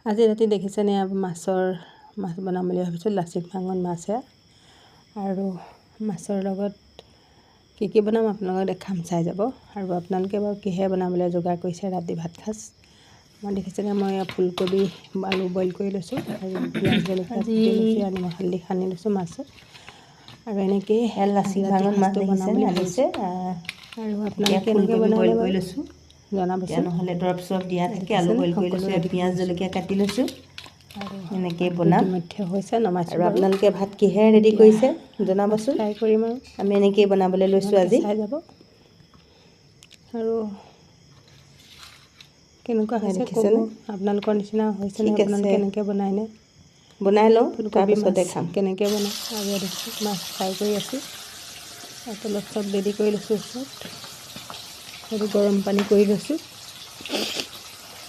আজি ৰাতি দেখিছেনে, মাছ বনাম বুলি ভাবিছোঁ। লাচিত ভাঙন মাছ সেয়া। আৰু মাছৰ লগত কি কি বনাম আপোনালোকক দেখাম, চাই যাব। আৰু আপোনালোকে বাৰু কিহে বনাবলৈ যোগাৰ কৰিছে ৰাতি ভাত সাজ? মই দেখিছেনে, মই ফুলকবি আলু বইল কৰি লৈছোঁ আৰু পিঁয়াজ, জলকীয়া আজি কুটি লৈছোঁ আৰু নিমখ হালধি সানি লৈছোঁ মাছত। আৰু এনেকেই লাচিত ৰাতি ভাঙন মাছ সাজটো বনাম দেখিছেনে বুলি আনিছে। ভাবিছোঁ। আৰু এতিয়া আপোনালোকে কেনেকৈ ফুলকবি বনালে বইল বাৰু কৰি লৈছোঁ। এতিয়া জনাবচোন। নহ'লে দৰৱ চৰৱ দিয়া থাকে। আলু দেখিছেনে, বইল কৰি সকলো লৈছোঁ, ৰেডি কৰি পিঁয়াজ লৈছোঁ। জলকীয়া কাটি লৈছোঁ। আৰু এনেকেই ভাতটো বনাম। ইতিমধ্যে হৈছে, নমাইছোঁ আৰু বাৰু। আপোনালোকে ভাত কিহেৰে ৰেডি এতিয়া কৰিছে মাছ জনাবচোন। ফ্ৰাই কৰিম আৰু আমি এনেকেই বনাবলৈ লৈছোঁ আপোনালোকে আজি। চাই যাব আৰু কেনেকুৱা হৈছে ক'ব। দেখিছেনে? আপোনালোকৰ নিচিনা হৈছেনে? ঠিক আছে। আপোনালোকে কেনেকৈ বনায়নে বনাই লওঁ, ফুলকবি তাৰপিছতে মাছ খাম। কেনেকৈ বনায়? আৰু দেখিছোঁ, মাছ ফ্ৰাই কৰি আছোঁ আৰু তলত চব ৰেডি কৰি লৈছোঁ। ওচৰত আৰু গৰম পানী কৰি লৈছোঁ।